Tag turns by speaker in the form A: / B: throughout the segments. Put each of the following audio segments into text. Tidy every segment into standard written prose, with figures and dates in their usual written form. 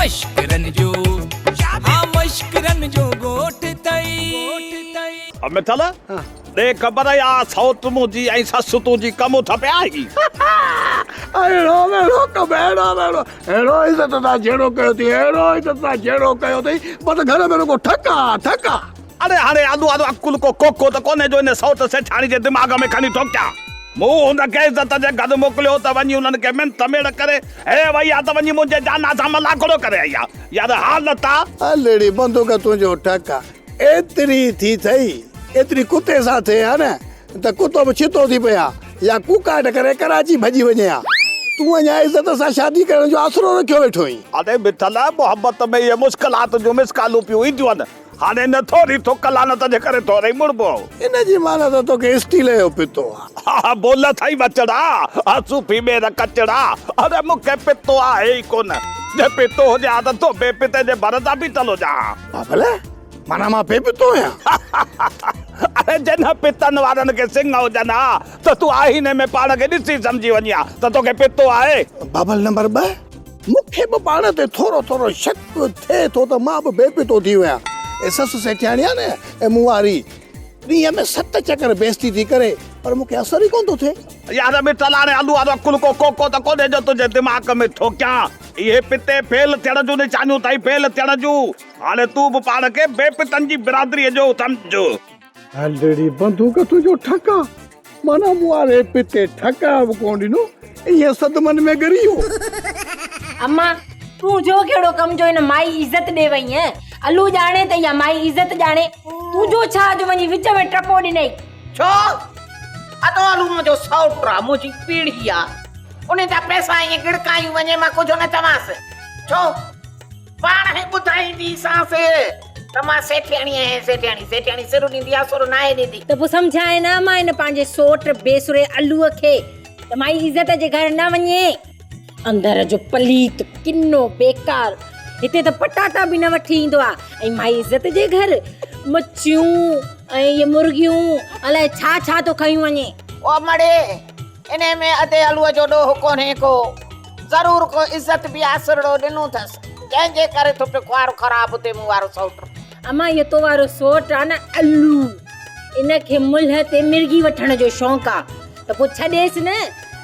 A: مشڪرن جو ها مشڪرن جو ڳوٺ اٿئي.
B: مٺل، ڏي خبر يا سئوٽ منهنجي ۽ سس تنهنجي ڪم اٿ پيا هي.
C: اهڙو ويڙهو ڪم اهڙو ويڙهو اهڙو عزت سان جهيڙو ڪيو اٿئي اهڙو عزت سان جهيڙو ڪيو اٿئي بس گهر ۾ رڳو ٺڪ آ ٺڪ آ.
B: اڙي هاڻي آلو وارو عقل ڪو ڪوڪو ته ڪونهي جو ان سئوٽ سيٺاڻي جي دماغ ۾ کڻي ٺوڪيان. مون هن کي عزت جي گهر موڪليو ته وڃي انهن کي منٿ ميڙ ڪري هي وئي آ ته وڃي منهنجي جانا سان ملاکڙو ڪري آئي آ. يار حالت آ.
C: الڙي بندوق تنهنجو ٺڪ آ. ايتري ٿي ٿئي ايتري ڪتي سان ٿئي ها نه ته ڪتو به ڇتو ٿي پئي ها يا ڪوڪاٽ ڪري ڪراچي ڀڄي وڃي ها. تون اڃا عزت سان شادي ڪرڻ جو آسرو رکيو ويٺو آهين.
B: اڙي مٺل محبت ۾ اهي مشڪلات جون مسڪالون پيون اينديون آهن. هاڻي نه ٿوري ٿڪ لعنت جي ڪري ٿورئي مڙبو.
C: ان جي معنيٰ ته توکي اسٽيل جو پتو آ.
B: ها بول اٿئي ٻچڙا، ها صوفي ٻير ڪچڙا، اڙي مون کي پتو آهي ئي ڪونه، جي پتو هجي ها ته تو بي پتي جي ڀر تان بيٺل هجان ها.
C: بابل، معنيٰ مان بي پتو آهيان؟
B: اڙي جنھن پتن وارن کي سڱ هجن ها ته تون آئيني ۾ پاڻ کي ڏسي سمجهي وڃين ها ته توکي پتو آهي.
C: بابل نمبر ٻه، مون کي به پاڻ تي ٿورو ٿورو شڪ ٿئي ٿو ته مان به بي پتو ٿي ويو آهيان. اي سس سيٺياڻي آهي نه، اي مون واري، ڏينهن ۾ ست چڪر بيستي ٿي ڪري، پر مون کي اثر ئي ڪونه ٿو ٿئي.
B: يار مٺل هاڻي الو وارو عقل ڪو ڪوڪو ته ڪونهي جو تنهنجي دماغ ۾ ٺوڪيان. اهي پتي فيل ٿيڻ جون نشانيون اٿئي، فيل ٿيڻ جون. هاڻي تون به پاڻ کي بي پتن جي برادريء جو سمجهه.
C: هلڙي بندوق تنهنجو ٺڪا، معنيٰ مون واري پتي ٺڪاء به ڪونه ڏنو، ائين صدمن ۾ ڳري ويو.
D: اما، تنهنجو ڪهڙو ڪم جو هن مائي عزت ڏي وئينء؟ الو ڄاڻي ته اها مائي عزت ڄاڻي، تنهنجو ڇا جو وڃي وچ ۾ ٽپو ڏنئي؟
E: ڇو؟ ادو الو منهنجو سئوٽ آ، منهنجي پيڙهي آ، ان جا پئسا ائين ڳڙڪايون وڃي مان ڪجهه نه چوانس، ڇو؟ پاڻ ئي ٻڌائينديسانس ته مان سيٺياڻي آهيان سيٺياڻي، سيٺياڻي سر ڏيندي آ سر ناهي ڏيندي.
D: ته پوء سمجهائي نه امان هن پنهنجي سوٽ بي سري الوء کي ته مائي عزت جي گهر نه وڃي. اندر جو پليت ڪنو بيڪار هتي ته پٽاٽا به نه وٺي ايندو آ ۽ مائي عزت جي گهر مڇيون ۽ اهي مرغيون الائي ڇا ڇا ٿو کنيون وڃي.
E: او مڙي انهي ۾ ادي الوء جو ڏوهه ڪونهي ڪو. ضرور ڪو عزت به آسرڙو ڏنو اٿس، جنهن جي ڪري ٿو پيو خوار خراب ٿئي مون وارو سئوٽ.
D: امان اهو تو وارو سئوٽ آ نه الو، ان کي ملهه تي مرغي وٺڻ جو شونق آ ته پوء ڇڏيس نه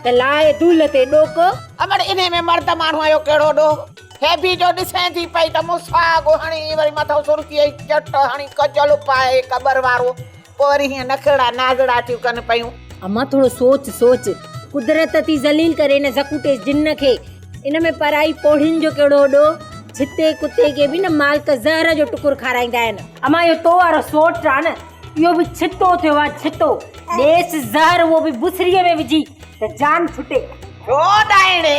D: ته لاهي دولهه تي ڏوڪو.
E: امڙ انهي ۾ مرد ماڻهوء جو ڪهڙو ڏوهه؟ هي به جو ڏسين ٿي پئي ته مون ساڳ هڻي وري مٿئون سرخيء جي چٽ هڻي ڪجل پائي قبر وارو پوء وري هيئن نخرڙا نازڙا ٿيون ڪن پيون.
D: امان ٿورو سوچ سوچ. قدرت ٿي ذليل ڪري هن زڪوٽي جن کي. ان ۾ پرائي پوڙهين جو ڪهڙو ڏوهه. ڇتي ڪتي کي به نه مالڪ زهر جو ٽڪر کارائيندا آهن. امان اهو تو وارو سوٽ آ نه اهو به ڇتو ٿيو آ ڇتو. ڏيس زهر اهو به بسريء ۾ وجهي ته جان ڇٽي.
E: ڇو ڏائڻي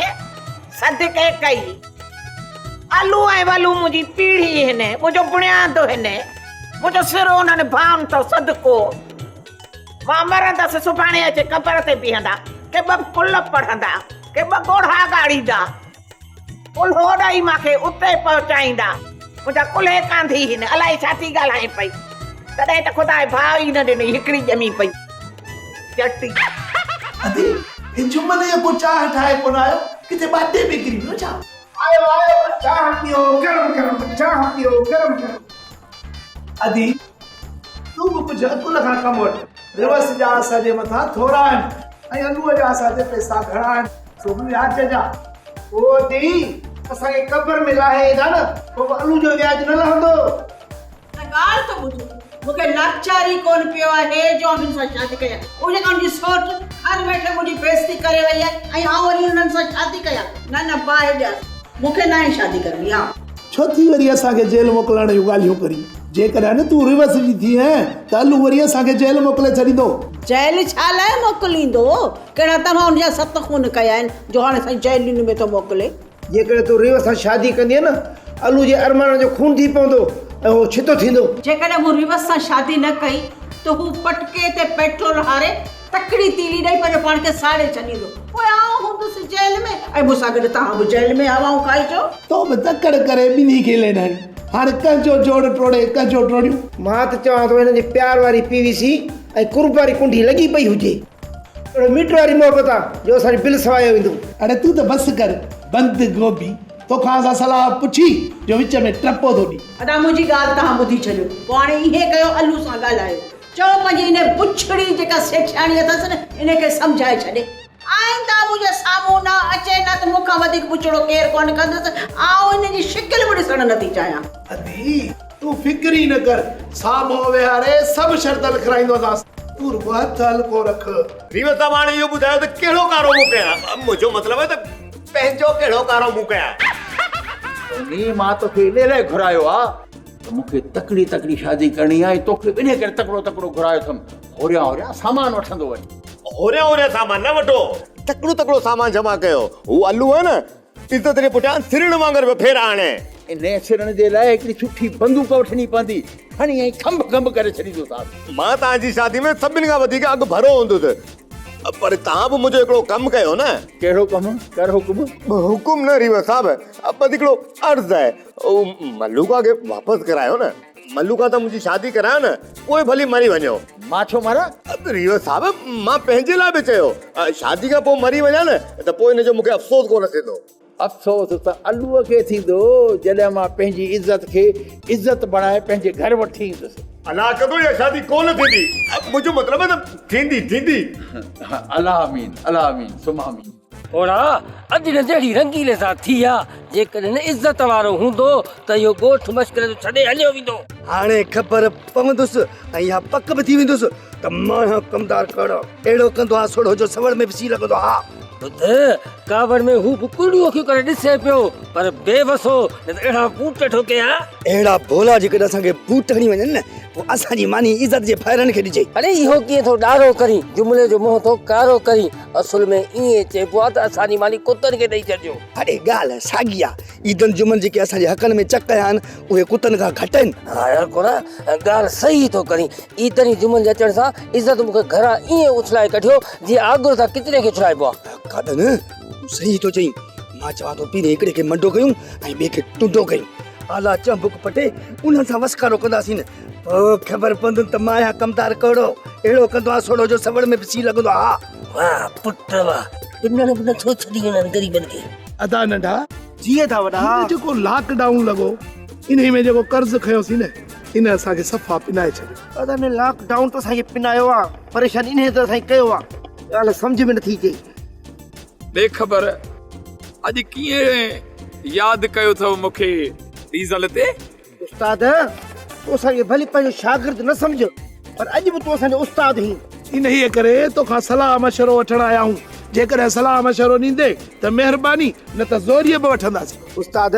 E: صدقي ڪئي. الو ۽ ولو منهنجي پيڙهي هن، منهنجو بڻياد هن، منهنجو سر انهن ڀائن ٿو صدقو. مان مرندس سڀاڻي اچي قبر تي بيهندا، ڪي ٻه قل پڙهندا، ڪي ٻه ڳوڙها ڳاڙيندا، ڪلهو ڏئي مان کي اتي پهچائيندا. منهنجا ڪلهي ڪانڌي هن، الائي ڇا ٿي ڳالهائين پئي. تڏهن ته خدا ڀاء ئي نه ڏني، هڪڙي ڄمي پئي چٽي.
F: ادي، هي جمن اهو ڪو چانهه ٺاهي ڪونه آيو، ڪٿي ٻاٽي ۾ ڪري ويو ڇا؟
G: آيو آيو چانهه پيئو گرم گرم چانهه پيئو گرم گرم.
F: ادي، تون به ڪجهه عقل کان ڪم وٺ. ريورس جا اسان جي مٿان ٿورا آهن ۽ الوء جا اسان تي پئسا گهڻا آهن، سو به وياج جا.
G: او ادي، اسان کي قبر ۾ لاهي ايندا نه، پوء به الو جو وياج نه لهندو. ته ڳالهه ته ٻڌ، مون کي لاچار ئي ڪونه پيو آهي جو آئون هن سان شادي ڪيان. اهو جيڪا هن جي سئوٽ گهر ويٺي منهنجي بيعزتي ڪري وئي آهي ۽ آئون وري انهن سان شادي ڪيان. نه نه باهه ڏيانس. مون کي ناهي شادي ڪرڻي ها.
F: ڇو ٿي وري اسان کي جيل موڪلڻ جون ڳالهيون ڪرين؟ جيڪڏهن تون ريورس جي ٿئين ته الو وري اسان کي جيل موڪلي ڇڏيندو.
G: جيل ڇا لاء موڪليندو؟ ڪهڙا توهان هن جا ست خون ڪيا آهن جو هاڻي سائين جيلن ۾ ٿو موڪلي.
H: جيڪڏهن تون ريوس سان شادي ڪندينء نه، الو جي ارمانن جو خون ٿي پوندو ۽ هو ڇتو ٿيندو.
G: جيڪڏهن مون ريوس سان شادي نه ڪئي ته هو پٽڪي تي پيٽرول هاري تڪڙي تيلي ڏئي پنهنجو پاڻ کي ساڙي ڇڏيندو. پوء آئون هوندس جيل ۾ ۽ مون سان گڏ توهان به جيل ۾ هوائون کائجو.
F: تو به تڪڙ ڪري ٻنهي کي لينائين. هاڻي ڪنهن جو جوڙ ٽوڙي ڪنهن جو ٽوڙيون.
H: مان ته چوان ٿو هنن جي پيار واري پي وي سي ۽ قرب واري ڪنڍي لڳي پئي هجي. اهڙو ميٽر واري محبت آ جو اسان جو بل سوايو ويندو.
F: اڙي تون ته بس ڪر بند گوبي. توکان اسان صلاح پڇي جو وچ ۾ ٽپو ٿو ڏين.
G: ادا منهنجي ڳالهه توهان ٻڌي ڇڏيو. پوء هاڻي ائين ڪيو الو سان ڳالهايو. چئو پنهنجي انهي بڇڙي جيڪا سيٺياڻي اٿس نه انهي کي سمجهائي ڇڏي. آئنده منهنجي سامهون نه اچي نه ته مون کان وڌيڪ بڇڙو ڪير ڪونه ڪندس. آئون ان جي شڪل به ڏسڻ نه ٿي چاهيان.
F: ادي تون فڪر ئي نه ڪر، سامهون ويهاري سڀ شرط لکرائيندوسانس. تون رڳو هٿ هلڪو رک.
I: ريوس صاحب هاڻي اهو ٻڌايو ته ڪهڙو ڪارو منهن ڪيان؟ منهنجو مطلب آهي ته پنهنجو ڪهڙو ڪارو منهن ڪيان؟
J: سوني مان توکي انهي لاء گهرايو آ ته مون کي تڪڙي تڪڙي شادي ڪرڻي آ ۽ توکي به انهي ڪري تڪڙو تڪڙو گهرايو اٿم. هوريان هوريان سامان وٺندو وڃ.
I: هوريان هوريان سامان نه وٺو، تڪڙو تڪڙو سامان جمع ڪيو. هو الو آهي نه، عزت جي پٺيان سرڻ وانگر پيو ڦيرا هڻي.
J: انهيء سرڻ جي لاء هڪڙي سٺي بندوق وٺڻي پوندي. کڻي ۽ کنڀ کنڀ ڪري ڇڏيندوسانس.
I: مان توهان جي شادي ۾ سڀني کان وڌيڪ اڳ ڀرو هوندس. پر توهان به منهنجو هڪڙو ڪم ڪيو نه.
J: ڪهڙو ڪم؟ ڪر حڪم.
I: حڪم نه ريوس صاحب، بس هڪڙو عرض آهي. ملوڪا کي واپس ڪرايو نه. ملوڪا سان منهنجي شادي ڪرايو نه، پوء ڀلي مري وڃو.
J: مان ڇو مران؟
I: ريوس صاحب، مان پنهنجي لاء به چيو. شادي کان پوء مري وڃان نه ته پوء ان جو مون کي افسوس ڪونه ٿيندو.
J: افسوس ته الوء کي ٿيندو جڏهن مان پنهنجي عزت کي عزت بڻائي پنهنجي گهر وٺي ايندس.
I: الله ڪندو اها شادي ڪونه ٿيندي. منهنجو مطلب آهي ته ٿيندي ٿيندي.
J: الله آمين الله آمين ثم آمين.
K: اوڙا اڄ نه جهڙي رنگيلي سان ٿي آ، جيڪڏهن عزت وارو هوندو ته اهو ڳوٺ مشڪل جو ڇڏي هليو ويندو.
H: هاڻي خبر پوندس ۽ اها پڪ به ٿي ويندس ته مان آهيان ڪمدار ڪهڙو. اهڙو ڪندو آ سوڙهو جو سوڙ ۾ به سي لڳندو آ.
K: ٻڌ، ڪاوڙ ۾ هو به ڪرڙيون اکيون ڪري ڏسي پيو، پر بي وس هو، نه ته اهڙا بوٽ ٺوڪي ها.
H: اهڙا ڀولا جيڪڏهن اسان کي بوٽ هڻي وڃن نه، پوء اسان جي ماني عزت جي ڀائرن کي ڏجي.
K: اڙي اهو ڪيئن ٿو ڏارو ڪرين، جملي جو منهن ٿو ڪارو ڪرين. اصل ۾ ائين چئبو آ ته اسان جي ماني ڪتن کي ڏئي ڇڏجو.
H: اڙي ڳالهه ساڳي آ. عيدن جمعن جيڪي اسان جي حقن ۾ چڪ ڪيا آهن، اهي ڪتن کان گهٽ آهن.
K: ها يار ڪوڙا، ڳالهه صحيح ٿو ڪرين. عيدن جمعن جي اچڻ سان عزت مون کي گهران ائين اڇلائي ڪڍيو، جيئن آڳر سان ڪچري کي اڇلائبو آ.
H: گاڏن، تون صحيح ٿو چئين. مان چوان ٿو پهرين هڪڙي کي منڊو ڪيون ۽ ٻئي کي ٽنڊو ڪيون. اعليٰ چهنبڪ پٽي انهن سان وسڪارو ڪنداسين. پوء خبر پوندن ته مان آهيان ڪمدار ڪهڙو. اهڙو ڪندو آهيان سوڙهو جو سوڙ ۾ به سين لڳندو آ.
K: واهه پٽ واهه، پنڻ به نٿو ڇڏين انهن غريبن کي.
F: ادا ننڍا.
H: جي ادا وڏا.
F: هن جيڪو لاڪ ڊائون لڳو انهي ۾ جيڪو قرض کنيوسين نه ان اسان کي صفا پنائي ڇڏيو.
H: ادا ان لاڪ ڊائون ته اسان کي پنايو آ پريشان انهي ته اسان کي ڪيو آ ڳالهه سمجهه ۾ نٿي اچي.
L: ڏي خبر اڄ ڪيئن ياد ڪيو اٿو مون کي ڊيزل تي.
H: استاد تون اسان کي ڀلي پنهنجو شاگرد نه سمجهه پر اڄ به تون اسان جو استاد هين.
F: انهيء ڪري توکان صلاح مشورو وٺڻ آيا آهيون. جيڪڏهن صلاح مشورو ڏيندين ته مهرباني نه ته زوريء به وٺنداسين.
H: استاد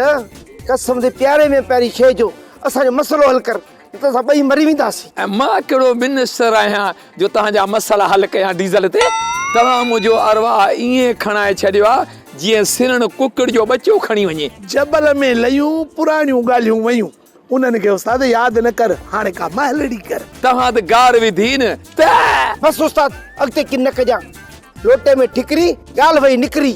H: قسم the پياري ۾ پياري شيء جو اسان جو مسئلو حل ڪر نه ته اسان ٻئي مري وينداسين.
L: ۽ مان ڪهڙو منسٽر آهيان جو توهان جا مسئلا حل ڪيان ڊيزل تي. توهان منهنجو ارواح ائين کڻائي ڇڏيو آهي جيئن سرڻ ڪڪڙ جو ٻچو کڻي وڃي.
F: جبل ۾ ليون پراڻيون ڳالهيون ويون، انهن کي استاد ياد نه ڪر، هاڻي ڪا مهلڙي ڪر.
L: توهان ته گار وڌي نه ته.
H: بس استاد اڳتي ڪن نه ڪجان. لوٽي ۾ ٺڪري، ڳالهه وئي نڪري.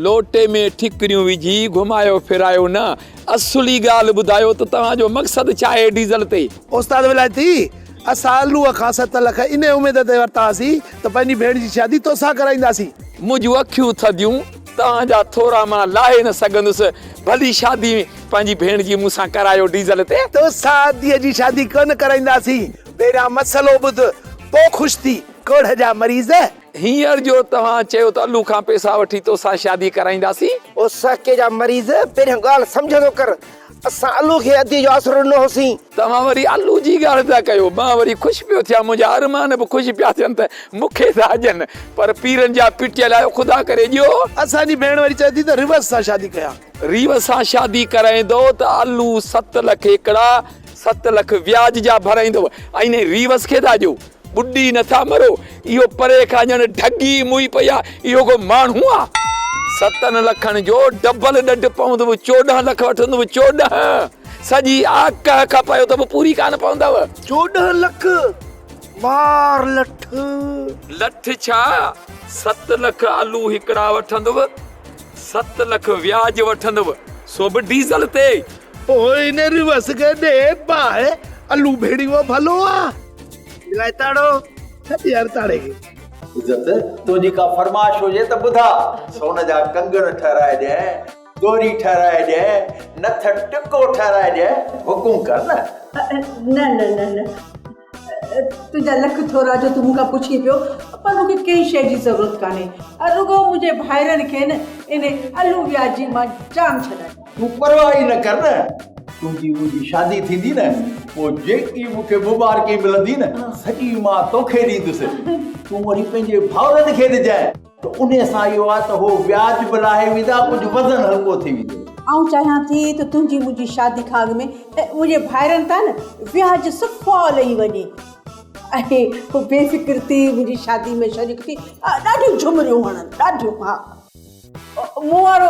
L: لوٽي ۾ ٺڪريون وجهي گهمايو ڦيرايو نه، اصلي ڳالهه ٻڌايو ته توهان جو مقصد ڇا آهي ڊيزل تي؟
F: استاد ولايتي، اسان الوء کان 7 لک انهيء اميد تي ورتا هئاسين ته پنهنجي ڀيڻ جي شادي توسان ڪرائينداسين.
L: منهنجون اکيون ٿڌيون، توهان جا ٿورا مان لاهي نه سگهندس، ڀلي شادي پنهنجي ڀيڻ جي مون سان ڪرايو ڊيزل تي.
F: توسان اديء جي شادي ڪونه ڪرائينداسين، پهريان مسئلو ٻڌ، پوء خوش ٿي، ڪوڙهه جا مريض.
L: هينئر جو توهان چيو ته الو کان پئسا وٺي توسان شادي ڪرائينداسين.
H: او سهڪي جا مريض، پهريان ڳالهه سمجهندو ڪر، اسان الو کي اديء جو آسرو ڏنو هوسين.
L: توهان وري الو جي ڳالهه پيا ڪيو، مان وري خوش پيو ٿيان، منهنجا ارمان به خوش پيا ٿين ته مون کي ٿا ڏين، پر پيرن جا پٽيل آهيو، خدا ڪري ڏيو.
F: اسان جي ڀيڻ وري چئي ٿي ته ريوس سان شادي ڪيان.
L: ريوس سان شادي ڪرائيندؤ ته الو 7 لک هڪڙا، 7 لک وياج جا ڀرائيندؤ ۽ انهي ريوس کي ٿا ڏيو. ٻڏي نٿا مرو، اهو پري کان ڄڻ ڍڳي موئي پئي آ، اهو ڪو ماڻهو آ؟ 7 لکن جو ڊبل ڏڍ پوندو، 14 لک وٺندو، 14! سڄي آڪهه کپايو ته به پوري ڪانه پوندو.
H: 14 لک! مار لٺ!
L: لٺ ڇا، 7 لک آلو هڪڙا وٺندو، 7 لک وياج وٺندو، سو به ڊيزل تي.
F: پوء ان ريوس کي ڏي باهه، الو ڀيڙيون ڀلو آ.
H: ملائي تاڙو.
F: ڇڏ يار تاڙي کي.
J: عزت، تنهنجي ڪا فرمائش هجي ته ٻڌاء، سون جا ڪنگڻ ٺهرائي ڏيانء. ڳوري ٺهرائي ڏي، نٿ ٽڪو ٺهرائي ڏي، حڪم ڪر نه.
G: نه نه نه نه تنهنجا لک ٿورا جو تون مون کان پڇين پيو، پر مون کي ڪنهن شيء جي ضرورت ڪانهي. رڳو منهنجي ڀائرن کي نه ان الو وياجي مان جان ڇڏائي.
J: تون پرواهه ئي نه ڪر نه، تنهنجي منهنجي شادي ٿيندي نه، پوء جيڪي مون کي مبارڪي ملندي نه، سڄي مان توکي ڏيندس. تون وري پنهنجي ڀائرن کي ڏجانء. ته انهيء سان اهو آهي ته هو وياج به لاهي ويندا، ڪجهه وزن هلڪو ٿي ويندو.
G: آئون چاهيان ٿي ته تنهنجي منهنجي شادي کان اڳ ۾ منهنجي ڀائرن تان نه وياج صفا لهي وڃي ۽ هو بي فڪر ٿي منهنجي شادي ۾ شريڪ ٿي ڏاڍيون جهمريون هڻن، ڏاڍيون ها. مون وارو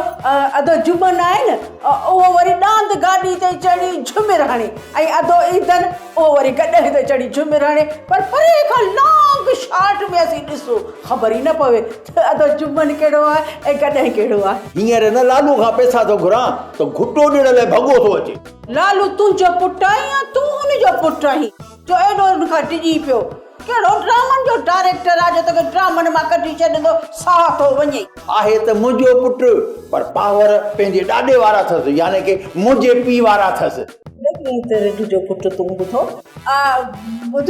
G: ادو جمن آهي نه اهو وري ڏاند گاڏي تي چڙهي جهمر هڻي ۽ ادو عيدن اهو وري گڏهه تي چڙهي جهمر هڻي پر پري کان لانگ شاٽ ۾ اسين ڏسون خبر ئي نه پوي ته ادو جمن ڪهڙو آهي ۽ گڏهه ڪهڙو آهي.
J: هينئر نه لالو کان پئسا ٿو گهران ته گهٽو ڏيڻ لاء ڀڳو ٿو اچي.
G: لالو تنهنجو پٽ آهي يا تون هن جو پٽ آهين جو ايڏو هن کان ڊڄين پيو. ڪهڙو ڊرامن جو ڊائريڪٽر آ جو توکي ڊرامن مان ڪڍي ڇڏيندو ساهه ٿو وڃي.
J: آهي ته منهنجو پٽ پر پاور پنهنجي ڏاڏي وارا اٿس يعني ڪي منهنجي پيء وارا اٿس.
G: لڳين ته رڍ جو پٽ تون ٻڌو. ٻڌ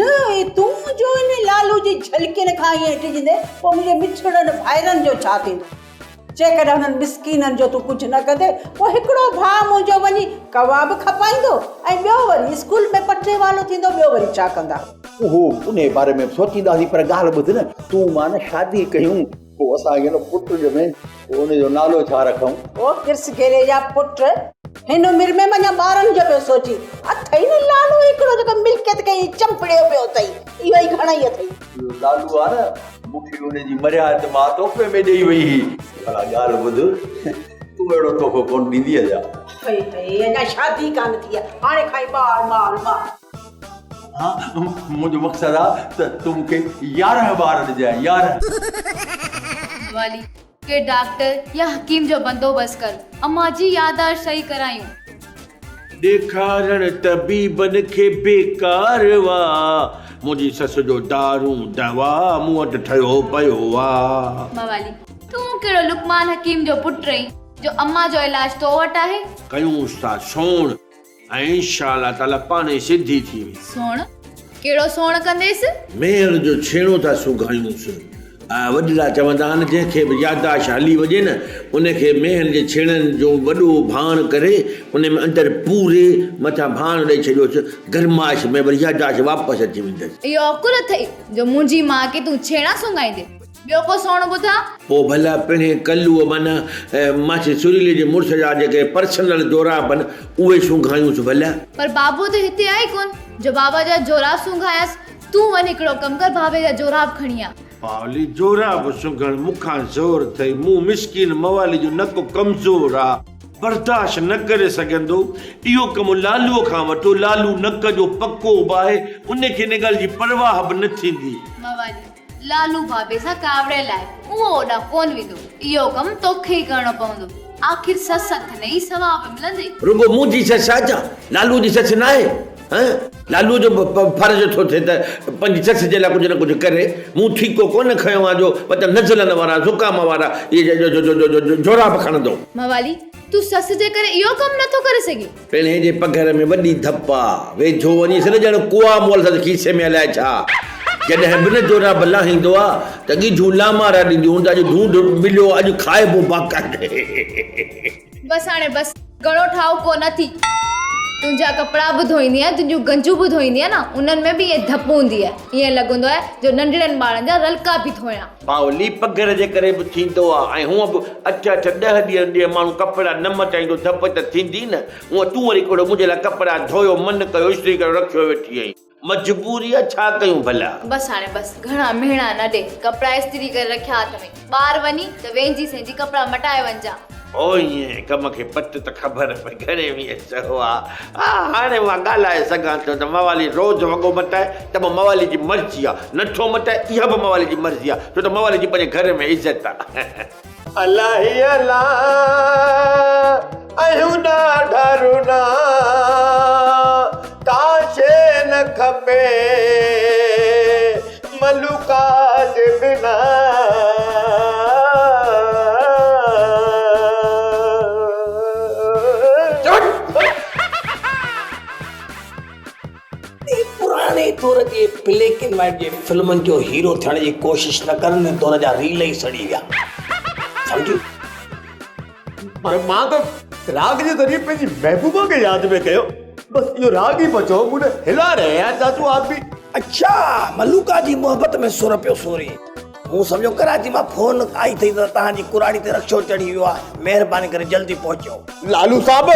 G: تون جو ان لالو جي جهلڪين کان ائين ڊڄندين پوء منهنجي مٺڙن ڀائرن جو ڇا ٿيندو. جيڪڏهن انهن مسڪينن جو تون ڪجهه نه ڪندين، پوء هڪڙو ڀاء منهنجو وڃي ڪواب کپائيندو ۽ ٻيو وري اسڪول ۾ پٽيوالو ٿيندو، ٻيو وري ڇا ڪندا؟
J: اهو انهيء باري ۾ به سوچينداسين، پر ڳالهه ٻڌ نه، تون مان نه شادي ڪيون، پوء اسان کي نه پٽ ڄمي، پوء ان جو نالو ڇا رکون؟
G: او ڪرس گيري جا پٽ، هن عمر ۾ به اڃا ٻارن جو پيو سوچين، اٿئي نه لالو هڪڙو جيڪو ملڪيت کي ائين چنپڙيو پيو اٿئي، اهو ئي گهڻئي اٿئي.
J: اهو لالو آ نه، مون کي ان جي مريات ماء تحفي ۾ ڏيئي وئي هئي. ڀلا ڳالهه ٻڌ، تون اهڙو تحفو ڪونه ڏيندينء ڇا؟
G: هئي هئي، اڃا شادي ڪانه ٿي آهي، هاڻي کان ئي ٻار ٻار ٻار.
J: ها، منهنجو مقصد آ ته تون مون کي 11 ٻار ڏجانء، 11.
M: والي، ڪي ڊاڪٽر يا حڪيم جو بندوبست ڪر، امان جي يادداشت صحيح ڪرايون.
N: ڏيکارڻ طبيبن کي بيڪار وا. منهنجي سس جو دارون دوا مون وٽ ٺهيو پيو آ.
M: موالي، تون ڪهڙو لقمان حڪيم جو پٽ آهين جو امان جو علاج تو وٽ آهي؟
N: ڪيونس ٿا سوڻ ۽ انشاء الله تعاليٰ پاڻهي سڌي ٿي ويندي.
M: سوڻ؟ ڪهڙو سوڻ ڪنديس؟
N: مينهن جو ڇيڻو ٿا سونگهايونس. وڏڙا چوندا آهن جنهن کي به يادداشت هلي وڃي نه ان کي مينهن جي ڇيڻن جو وڏو ڀاڻ ڪري ان ۾ اندر پوري مٿان ڀاڻ ڏئي ڇڏيوس گرمائش ۾ وري يادداشت واپس اچي ويندس.
M: اهو عقل اٿئي جو منهنجي ماء کي تون ڇيڻا سونگهائيندين. ٻيو ڪو سوڻ ٻڌاء.
N: پوء ڀلا پڻهين ڪلوء معنيٰ ماسي سريلي جي مڙس جا جيڪي پرسنل جوراب آهن اهي سونگهايونس ڀلا.
M: پر بابو ته هتي آهي ڪونه جو بابا جا جوراب سونگهايانس. تون وڃ هڪڙو ڪم ڪر بابي جا جوراب کڻي آ.
N: پاولي جوراب سونگهڻ مون کان زور اٿئي، مون مسڪين موالي جو نڪ ڪمزور آ، برداشت نه ڪري سگهندو، اهو ڪم لالوء کان وٺو، لالو نڪ جو پڪو به آهي، ان کي ان ڳالهه جي پرواهه به نه ٿيندي.
M: موالي، لالو بابي سان ڪاوڙيل آهي، اهو اوڏانهن ڪونه ويندو، اهو ڪم توکي ئي ڪرڻو پوندو، آخر سس اٿنئي ثواب ملندئي.
N: رڳو منهنجي سس آ ڇا، لالوء جي سس ناهي؟ هه، لالوء جو به فرض ٿو ٿئي ته پنهنجي سس جي لاء ڪجهه نه ڪجهه ڪري. مون ٺيڪو ڪونه کنيو آهي جو وتان نزلن وارا، زڪام وارا اهي جوراب کڻندو.
M: موالي، تون سس جي ڪري اهو ڪم نه ٿو ڪري سگهين؟
N: پڻهين جي پگهر ۾ وڏي ڌپ آ. ويجهو وڃيس نه ڄڻ ڪوئا مئل سس کيسي ۾ الائي ڇا. جڏهن به نه جوراب لاهيندو آ ته ڳجهون لامارا ڏينديون هن ته اڄ ڍونڍ مليو اڄ کائبو باقاعدي.
M: بس هاڻي بس، گهڻو ٺاهو ڪو نه ٿي. تنهنجا ڪپڙا به ڌوئيندي آهيان، تنهنجون گنجون به ڌوئيندي آهيان نه، انهن ۾ به ائين ڌپ هوندي آهي. ائين لڳندو آهي جو ننڍڙن ٻارن جا رلڪا پئي ڌوئان.
N: پاولي پگهر جي ڪري به ٿيندو آهي ۽ هونء به اٺ اٺ ڏهه ڏينهن ڏينهن ماڻهو ڪپڙا نه مٽائيندو ڌپ ته ٿيندي نه. هونء تون وري ڪهڙو منهنجي لاء ڪپڙا ڌويو من ڪيو استري ڪري رکيو ويٺي آهين. مجبوري آ ڇا ڪيون ڀلا.
M: بس هاڻي بس گهڻا مهڻا نه ڏي ڪپڙا استري ڪري رکيا اٿمي ٻاهر وڃي ته وينجهي سينجهي ڪپڙا مٽائي وڃجان.
N: او ائين ڪم کي پٽ ته خبر پئي گهڻي ويهه سهو آ. ها هاڻي مان ڳالهائي سگهان ٿو ته موالي روز وڳو مٽائي ته به موالي جي مرضي آ نٿو مٽائي اها به موالي جي مرضي آ ڇو ته موالي جي پنهنجي گهر ۾ عزت آ.
I: الاهي الا آهيون ڏاڍا رنا ڪا شيء نه کپي ملوڪا جي بنا.
O: دور جي بليڪ اينڊ وائيٽ جي فلمن جو هيرو ٿيڻ جي ڪوشش نه ڪر نه دور جا ريل ئي سڙي ويا. سمجهي؟
I: پر مان ته راڳ جي ذريعي پنهنجي محبوبه کي ياد پئي ڪيو. بس اهو راڳ ئي بچو هو مون هلا رهي آهي چاچو آپ به.
O: اڇا ملوڪا جي محبت ۾ سر پيو سورين. مون سمجهيو ڪراچي مان فون آئي اٿئي ته توهان جي ڪراڙي تي رڪشو چڙهي ويو آهي، مهرباني ڪري جلدي پهچو.
I: لالو صاحب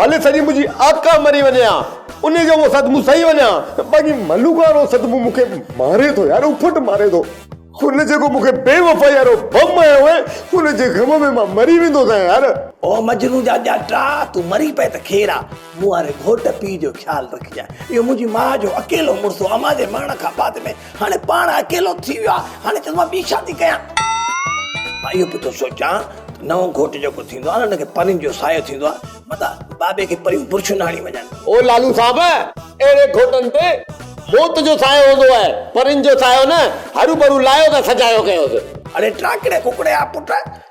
I: ڀلي سڄي منهنجي آڪا مري وڃي ها، انهي جو اهو صدمو سهي وڃان ها، باقي ملوڪا وارو صدمو مون کي ماري ٿو يار، اڦٽ ماري ٿو. هن جيڪو مون کي بي وفائي وارو بم هنيو آهي، ان جي غم ۾ مان مري ويندو سان يار.
O: او مجنون جا ڄاٽا، تون مري پئه ته خير آ، مون واري گهوٽ پيء جو خيال رکجانء. اهو منهنجي ماء جو اڪيلو مڙس هو، امان جي مرڻ کان بعد ۾ هاڻي پاڻ اڪيلو ٿي ويو آهي، هاڻي چوندو مان ٻي شادي ڪيان. مان اهو پيو ٿو سوچان ته نئون گهوٽ جيڪو ٿيندو آهي نه ان کي پرين جو سايو ٿيندو آهي، متان بابي کي پريون برش نه هڻي وڃن.
I: او لالو صاحب، اهڙي گهوٽن تي موت جو سايو هوندو آهي، پرين جو سايو نه، هروڀرو لايو ته سجايو ڪيوس.
O: اڙي ٽاڪڙي ڪڪڙي آ پٽ،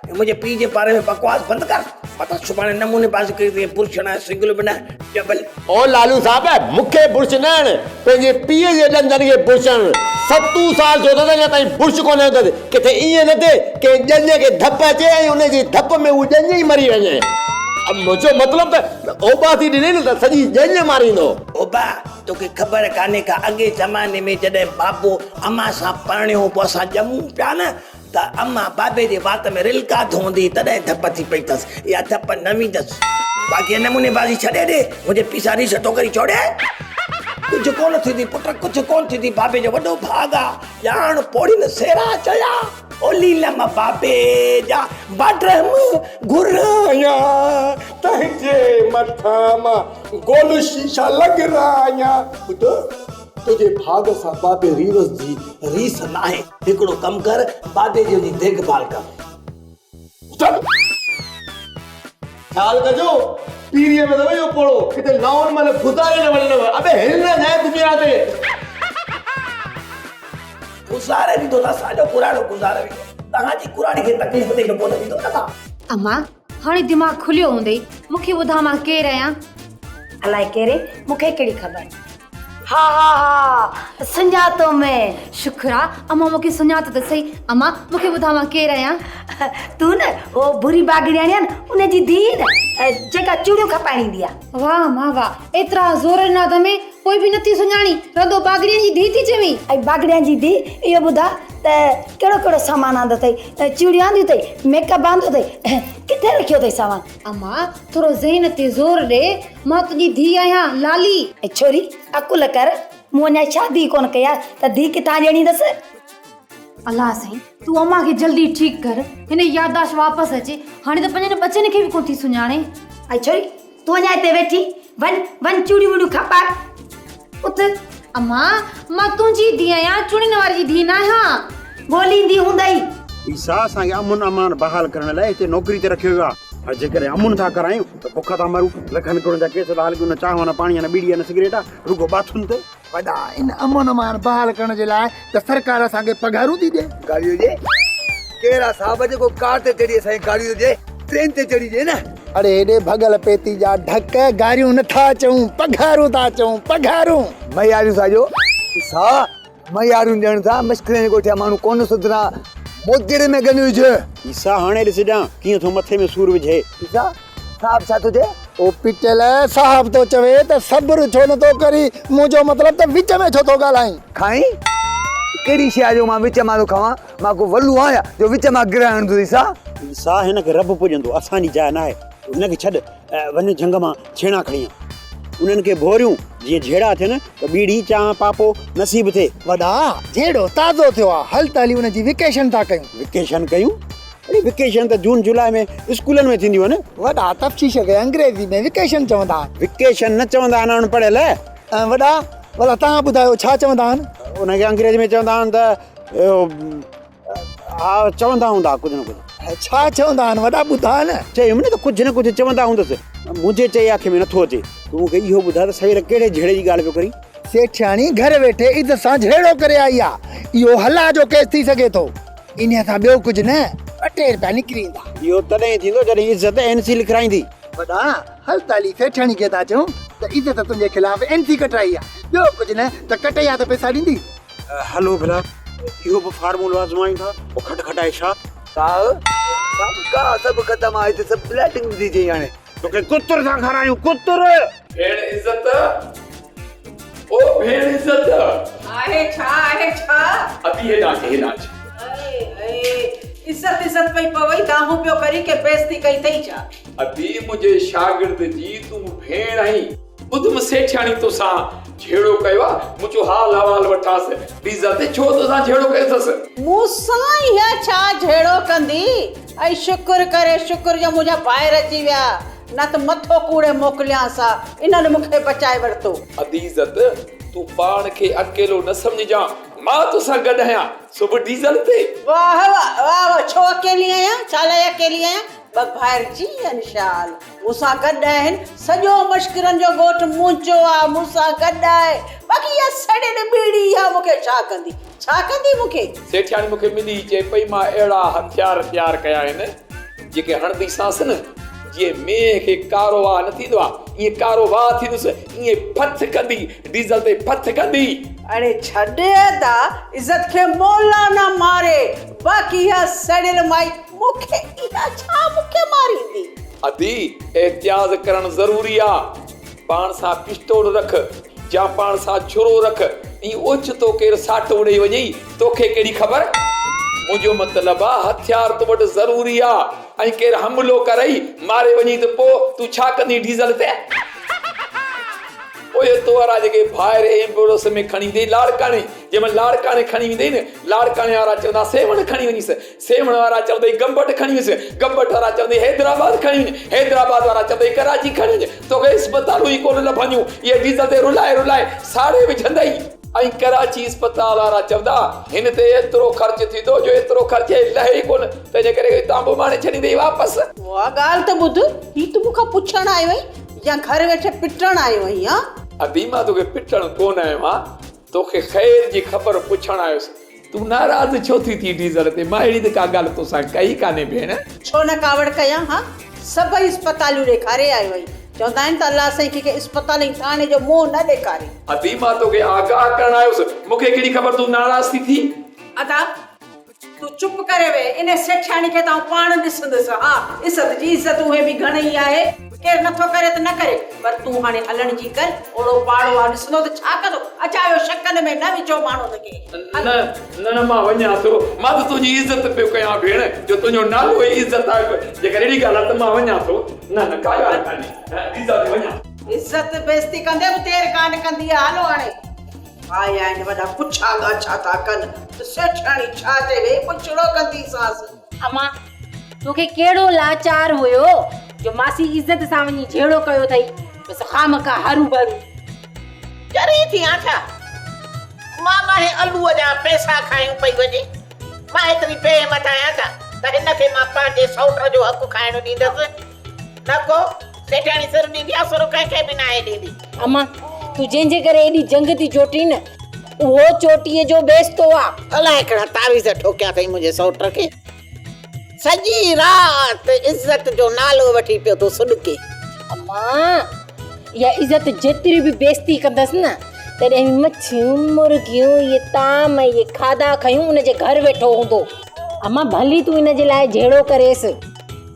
O: منهنجي پيء جي باري ۾ بڪواس بند ڪر، متان سڀاڻي نموني بازي ڪئي ته برش هڻان سنگل به نه ڊبل.
I: او لالو صاحب، مون کي برش نه هڻ، پنهنجي پيء جي ڏندن کي برش هڻ. ستون سال ٿيو اٿس اڃا تائين برش ڪونه هنيو اٿس. ڪٿي ائين نه ٿئي ڪنهن ڄڃ کي ڌپ اچي ۽ ان جي ڌپ ۾ هو ڄڃ ئي مري وڃي. منهنجو مطلب ته اوٻاسي ڏني نه ته سڄي ڄڃ ماريندو.
O: اوبا، توکي خبر ڪانهي ڪا اڳئين زماني ۾ جڏهن بابو امان سان پرڻيو پوء اسان ڄمون پيا نه ته امان بابي جي وات ۾ رلڪا ڌوئندي تڏهن ڌپ ٿي پئي اٿس اها ڌپ نه ويندس. باقي هي نموني بازي ڇڏي ڏي، منهنجي پيسا ريس ٽوڪري ڇوڙي. ڪجهه ڪونه ٿيندي پٽ ڪجهه ڪونه ٿيندي بابي جو وڏو ڀاڳ آ، ڄاڻ پوڙهين سيرا چيا، او ليلم بابي جا باڊرم گهرايان،
J: تنهنجي مٿان مان گول شيشا لڳرايان. پٽ تنهنجي ڀاڳ سان بابي ريوس جي
O: ريس ناهي. هڪڙو ڪم ڪر، بابي جي وڃي ديک ڀال ڪر.
I: خيال ڪجو، پيريء ۾ اٿو اهو پوڙهو، ڪٿي لائون مهل گذاري نه وڃنو. ابي هل نه جانء دنيا تي.
O: گذاري ويندو ته اسان جو ڪراڙو گذاري ويندو. توهان جي ڪراڙي کي تڪليف ڏئي به ڪونه ويندو نه.
M: امان، هاڻي دماغ کليو هوندئي، مون کي ٻڌاء مان ڪير آهيان؟
D: الائي ڪيري، مون کي ڪهڙي خبر. ها ها ها سڃاتو مين.
M: شڪر آ امان مون کي سڃاتو ته سهي. امان مون کي ٻڌاء مان ڪير آهيان؟
D: تون نه هو ڀوري باگڙياڻي آ نه ان جي ڌيء نه جيڪا چوڙيون کپائڻ ايندي آ.
M: واهه امان واهه ايترا زور ڏنا اٿمي پوء به نٿي سڃاڻين رندو باگڙين جي ڌيء ٿي چوين.
D: اي باگڙيان جي ڌيء اهو ٻڌاء ته ڪهڙو ڪهڙو سامان آندو اٿئي چوڙيون آنديون اٿئي ميڪ اپ آندو اٿئي ڪٿي رکيو اٿئي سامان.
M: امان ٿورو ذهن تي زور ڏي، مان تنهنجي ڌيء آهيان، لالي.
D: اي ڇوري، عقل ڪر، مون اڃا شادي ئي ڪونه ڪئي آهي ته ڌيء ڪٿان ڄڻيندس؟
M: الله سائين، تون امان کي جلدي ٺيڪ ڪر، هن جي يادداشت واپس اچي، هاڻي ته پنهنجن ٻچن کي به ڪونه ٿي سڃاڻي.
D: اي ڇوري، تون اڃا هتي ويٺي، وڃ، وڃ چوڙيون ووڙيون کپاء، اٿ.
M: امان، مان تنهنجي ڌيء آهيان، چوڙين واري جي ڌيء ناهيان.
D: ڳوليندي هوندئي.
P: عيسيٰ اسان کي امن امان بحال ڪرڻ لاء هتي نوڪري تي رکيو ويو آهي. پر جيڪڏهن امن ٿا ڪرايون ته بک ٿا مرون. لکن ڪروڙن جا ڪيس ٿا هلن، نه چانهه نه پاڻي نه ٻيڙي نه سگريٽ آ، رڳو ٻاٿن تي.
F: وڏا ان امن امان بحال ڪرڻ جي لاء ته سرڪار اسان کي پگهارون ٿي ڏي.
H: گاڏي هجي ڪير آ صاحب جيڪو ڪار تي چڙهي اسان کي گاڏي ٿو ڏي ٽرين تي چڙهي ڏي نه.
F: اڙي هيڏي ڀڳل پيتي جا ڍڪ گاريون نه ٿا چئون پگهارون ٿا چئون پگهارون.
H: مياريون ساڄو سا مياريون ڏيڻ سان مشڪرين جي ڳوٺ جا ماڻهو ڪونه سڌرا موجڙي ۾ ڳن وجهه.
P: عيسيٰ هاڻي ڏسجان ڪيئن ٿو مٿي ۾ سور وجهي.
H: عيسيٰ صاحب ڇا ٿو چئي؟
F: او پٽيل صاحب ٿو چوي ته صبر ڇو نه ٿو ڪرين منهنجو مطلب ته وچ ۾ ڇو ٿو ڳالهائين.
H: کائين؟ ڪهڙي شيء آهي جو مان وچ مان ٿو کاوان مان ڪو ولو آهيان جو وچ مان گرهه هڻندس عيسيٰ.
P: عيسيٰ هن کي رب پڄندو اسان جي جاء ناهي هن کي ڇڏ وڃ جهنگ مان ڇيڻا کڻي آ. انهن کي ڀوريون جيئن جهيڙا ٿين ته ٻيڙي، چانهه، پاپو نصيب ٿئي.
F: وڏا، جهيڙو تازو ٿيو آ، هل ته هلي ان جي وڪيشن ٿا ڪيون.
P: وڪيشن ڪيون؟ اڙي وڪيشن ته جون جولاء ۾ اسڪولن ۾ ٿينديون آهن.
F: وڏا، تفتيش کي انگريزي ۾ وڪيشن چوندا آهن.
P: وڪيشن نه چوندا آهن اڻ پڙهيل.
F: وڏا، ڀلا توهان ٻڌايو ڇا چوندا آهن؟
P: ان کي انگريزي ۾ چوندا آهن ته اهو. ها چوندا هوندا ڪجهه نه ڪجهه.
F: ڇا چوندا آهن وڏا ٻڌاء نه.
P: چيم نه ته ڪجهه نه ڪجهه چوندا هوندس. منهنجي چئي آکي ۾ نٿو اچي. تون مون کي اهو ٻڌاء ته سوير ڪهڙي جهيڙي جي ڳالهه پيو ڪرين؟
F: سيٺياڻي گهر ويٺي عزت سان جهيڙو ڪري آئي آ. اهو هلا جو ڪيس ٿي سگهي ٿو. انهيء سان ٻيو ڪجهه نه ٻه ٽي رپيا نڪري ايندا.
P: اهو تڏهن ٿيندو جڏهن عزت اين سي لکرائيندي.
F: وڏا هل ته هلي سيٺياڻي کي ٿا چئون ته عزت تنهنجي خلاف اين سي ڪٽرائي آ.
H: ٻيو ڪجهه نه ته ڪٽي ها ته پئسا ڏيندي.
P: هلو ڀلا اهو به فارمولو آزمايون ٿا. پوء کٽ کٽائي ڇا؟
H: صاحب صاحب ڪا سڀ ختم آ هتي سڀ پلاٽنگ به ٿي ٿئي هاڻي.
N: توکي ڪتر ٿا کارايون ڪتر.
L: ڀيڻ عزت او ڀيڻ عزت.
G: آهي ڇا آهي ڇا؟
L: ادي هيڏانهن اچ هيڏانهن اچ.
G: اڙي اڙي عزت عزت پئي پوئي دانهون پيو ڪرين ڪي بيعزتي ڪئي اٿئي ڇا؟
L: ادي منهنجي شاگرد جي تون ڀيڻ آهين. ٻڌم سيٺياڻي توسان جهيڙو ڪيو آ، مون چيو حال احوال وٺانس، ڊيزل تي ڇو توسان جهيڙو ڪيو اٿس؟
G: مون سان اها ڇا جهيڙو ڪندي؟ ۽ شڪر ڪري شڪر جو منهنجا ڀائر اچي ويا، نه ته مٿو ڪوڙي موڪليانس ها، انهن مون کي بچائي ورتو.
L: عزيزت، تون پاڻ کي اڪيلو نه سمجهجان، مان توسان گڏ آهيان، سو به ڊيزل تي.
G: واهه واهه واهه ڇو اڪيلي آهيان، ڇا لاء اڪيلي آهيان، ٻه ڀائر جيئن شال. مون سان گڏ آهن، سڄو مشڪرن جو ڳوٺ منهنجو آ، مون سان گڏ آهي، باقي اها سڙيل ٻيڙي اها مون کي ڇا ڪندي، ڇا ڪندي مون کي؟
L: سيٺياڻي مون کي ملي چئي پئي مان اهڙا هٿيار تيار ڪيا آهن، جيڪي هڻنديسانس نه، جيئن مينهن کي ڪارو واهه نه ٿيندو آ، ائين ڪارو واهه ٿيندس، ائين ڦٿ ڪندي، ڊيزل تي ڦٿ ڪندي.
G: اڙي ڇڏ ادا، عزت کي مولا نه ماري، باقي اها سڙيل مائي مون کي اها ڇا مون کي ماريندي؟
L: ادي احتياط ڪرڻ ضروري آ. پاڻ سان پستول رک يا پاڻ سان ڇرو رک ائين اوچتو ڪير ساٽو ڏئي وڃئي توکي ڪهڙي خبر؟ منهنجو مطلب آ هٿيار تو وٽ ضروري آ ۽ ڪير حملو ڪرئي ماري وڃئي ته پو تون ڇا ڪندين ڊيزل تي؟ پوء تو وارا جيڪي ڀائر ايمبولنس ۾ کڻي ايندئي لاڙڪاڻي جنهن مهل لاڙڪاڻي کڻي ويندئي نه لاڙڪاڻي وارا چوندا سيوهڻ کڻي وڃيس سيوهڻ وارا چوندئي گمبٽ کڻي وڃيس، گمبٽ وارا چوندئي حيدرآباد کڻي وڃ، حيدرآباد وارا چوندئي ڪراچي کڻي وڃ، توکي اسپتالون ئي ڪونه لڀنديون، اهي ڊيزل تي رلائي رلائي ساڙي وجهندئي. ۽ ڪراچي اسپتال وارا چوندا هن تي ايترو خرچ ٿيندو جو ايترو خرچ هي لهي ئي ڪونه، تنهنجي ڪري هتان به اماڻي ڇڏيندئي واپس.
G: اها ڳالهه ته ٻڌ، هي تون مون کان پڇڻ آيو آهين يا گهر ويٺي پٽڻ آيو آهين هان؟
L: ادي مان توکي پٽڻ ڪونه آيو آهيان، توکي خير جي خبر پڇڻ آيس. تون ناراض ڇو ٿي ٿين ڊيزل تي؟ مان اهڙي ته ڪا ڳالهه توسان ڪئي ڪانهي ڀيڻ.
G: ڇو نه ڪاوڙ ڪيان ها؟ سڀئي اسپتاليون ڏيکاري آيو آهين. چوندا آهن ته الله سائين ڪنهن کي اسپتال ۽ ٿاڻي جو منهن نه ڏيکاري.
L: ادي مان توکي آگاهه ڪرڻ آيس. مون کي ڪهڙي خبر تون ناراض ٿي ٿين.
G: ادا تون چپ ڪري ويهه، انهي سيٺياڻي کي ته آئون پاڻ ڏسندس. ها، عزت جي عزت اونهي به گهڻي آهي. ڪير نٿو ڪري ته نه ڪري، پر تون هاڻي هلڻ جي ڪر، اوڙو پاڙو آ، ڏسندو ته ڇا ڪندو. اجايو شڪن ۾ نه وجهو ماڻهن کي.
L: نه نه مان وڃان ٿو. مان ته تنهنجي عزت پيو ڪيان ڀيڻ، جو تنهنجو نالو ئي عزت آهي. جيڪر اهڙي ڳالهه آهي ته مان وڃان ٿو. نه نه ڪا ڳالهه ڪانهي. عزت وڃان.
G: عزت بيعزتي ڪندي به دير ڪانه ڪندي آ. هلو هاڻي. آيا آهن وڏا پڇا ڳاڇا ٿا ڪن ته سيٺياڻي ڇا چئي ويئي پڇڙو ڪنديسانس.
D: امان توکي ڪهڙو لاچار هيو جو ماسي عزت سان وڃي جهيڙو ڪيو اٿئي بس خامخواه هرو ڀرو.
E: چري ٿي آن ڇا؟ مان ماهي الوء جا پئسا کايون پئي وڃي. مان ايتري بي همت آهيان ڇا ته هن کي مان پنهنجي سئوٽ جو حق کائڻ ڏيندس؟ نه ڪو سيٺياڻي سر ڏيندي آ، سر ڪنهن کي به ناهي ڏيندي.
D: امان، تون جنهن جي ڪري ايڏي جنگ ٿي جوٽين نه، اهو چوٽيء جو بيستو آ.
E: الائي ڪهڙا تعويذ ٺوڪيا اٿئي منهنجي سئوٽ کي. سڄي رات عزت جو نالو وٺي پيو ٿو سڏڪي.
D: امان، اها عزت جيتري به بيستي ڪندس نه، تڏهن به مڇيون، مرغيون، اهي طعام ۽ اهي کاڌا کنيون ان جي گهر ويٺو هوندو. امان، ڀلي تون ان جي لاء جهيڙو ڪريس.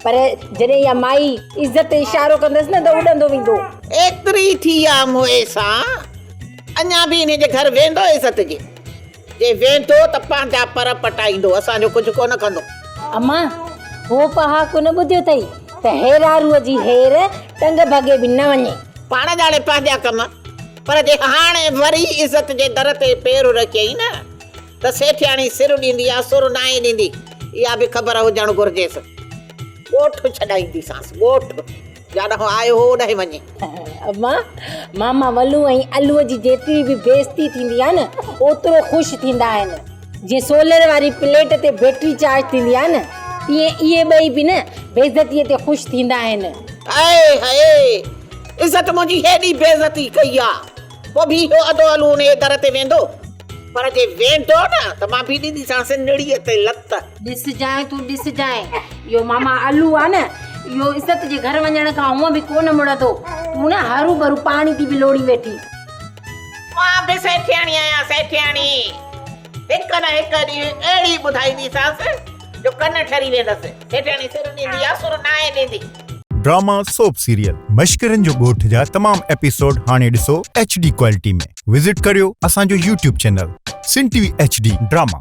D: پر جڏهن اها مائي عزت تي اشارو ڪندس نه ته اڏندو ويندو.
E: ايتري ٿي آ موئي سان، اڃا به انهي جي گهر ويندو عزت جي؟ جي ويندو ته پنهنجا پر پٽائيندو، اسان جو ڪجهه ڪونه ڪندو.
D: امان، هو پهاڪو نه ٻڌيو اٿئي ته هيراروء جي هير ٽنگ ڀڳي به نه وڃي.
E: پاڻ ڄاڻي پنهنجا ڪم، پر جي هاڻي وري عزت جي در تي پير رکيائين نه ته سيٺياڻي سر ڏيندي يا سر ناهي ڏيندي، اها به خبر هجڻ گهرجيس. ڳوٺ ڇڏائينديسانس، ڳوٺ، جاڏانهن آيو هو اوڏانهن وڃي.
D: اما، ماما ولو ۽ علوء جي جيتري به بيعزتي ٿيندي آهي نه، اوترو خوش ٿيندا آهن. جيئن سولر واري پليٽ تي بيٽري چارج ٿيندي آهي نه، تيئن اهي ٻئي به نه بيعزتيء تي خوش ٿيندا آهن.
E: هاء هاء، عزت منهنجي هيڏي بيعزتي ڪئي آ، پوء به اهو ادو علو انهيء در تي ويندو؟ پر جي ويندو نه ته مان به ڏينديسانس نڙيء تي لت.
D: ڏسجانء تون ڏسجانء، اهو ماما علو آ نه، اهو عزت جي گهر وڃڻ کان هونء به ڪونه مڙندو. تون نه هروڀرو پاڻي ٿي به لوڙي ويٺي.
E: مان به سيٺياڻي آهيان سيٺياڻي. هڪ نه هڪ ڏينهن اهڙي ٻڌائينديسانس جو ڪن ٺري ويندس. سيٺياڻي سر ڏيندي آ سر ناهي ڏيندي.
Q: ڊراما سوپ سيريل مشڪرن جو ڳوٺ جا تمام ايپيسوڊ هاڻي ڏسو ايڇ ڊي ڪوالٽي ۾ وزٽ ڪريو اسان جو YouTube channel Sindh T V H D drama.